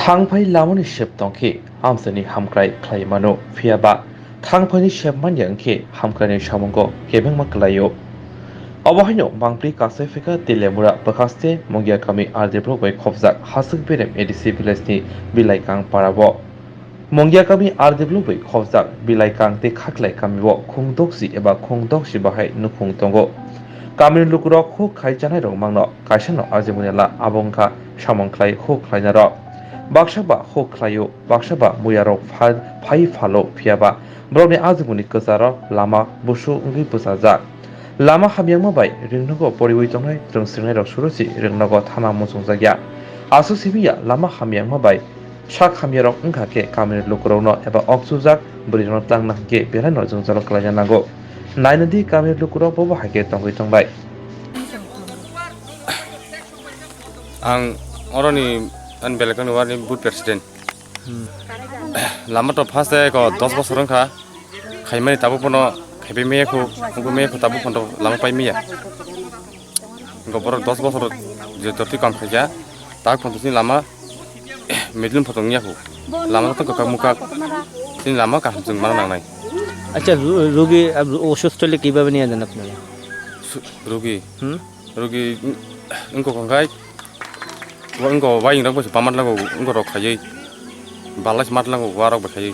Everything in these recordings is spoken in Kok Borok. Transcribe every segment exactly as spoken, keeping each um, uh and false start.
Thangphai lamani sep tongkhe amchaini hamkrai khlai mano, phiya ba thangphaini sep manya wngkhe hamkraini samungo kebengma kwlaio. Obo haino mangpli kasai phika Telemura bwkhaste Mungia kami R D block bai khopjak Hasuk Berem A D C village ni Bilai Kang parao. Mungia kami R D block bai khopjak Bilai Kang tei Khaklai kamio khung doksi eba khung doksi bahai nukhung tongo. Kamini lukurok huk khai chanairok mangno kaisano ajimuni la abo wngkha samung khlai huk khlainarok. Baksa ba huk khlaio, baksa ba muyarok pha-, phai phalo, phiya ba borokni ajimuni kwcharo lama busu wngwi bwchajak. Lama hamyangma bai ringnogo poriwi tongnai rwngsrwngnairok surosi ringnogo thana muchungjakya. Aswk simi ya lama hamyangma bai sak hamyarok wngkha khe kamini lukurokno eba okchujak bwrwirokno twlangna hinkhe belaino jwngjalo kwlaina nango. Naina di kamini lukurok bobo hai khe tongwi tongbai. Ang oroni, ani belai kani ward ni booth president. Hmm. Lama to first e ko dos bosor wngkha. Khaimani tabuk pono khaibai maya kho, wngwi maya kho tabuk pono lama pai maya. Wngkha borok dos bosor je jotwi kam khaikha, tak pono chini lama medlum photo wngya kho. Lama to kwkak mwkak, chini lama kaham chwng mana nangnai. আচ্ছা, রু-, রুগী, আপ-, অসুস্থ হলে কিভাবে নিয়ে যান আপনারা? Su-, rugi. Hmm? Rugi, wngkha kho khai, wngkha waying rok bai se pamat lago, wngkha rok khaiwi, balai se mat lago, warok bai khaiwi.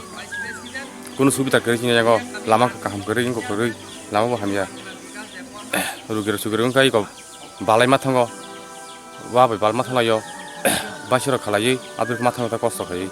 Kunu subida kwrwi chini yago, lama kaham kwrwi, wngkha kwrwi, lama bo hamya. Rugi rok sugwi rok wngkha iko balai ma thango, wa bai bal ma thanglaio, baisirok khalaiwi, aboni ma thango ta kosto khaiwi.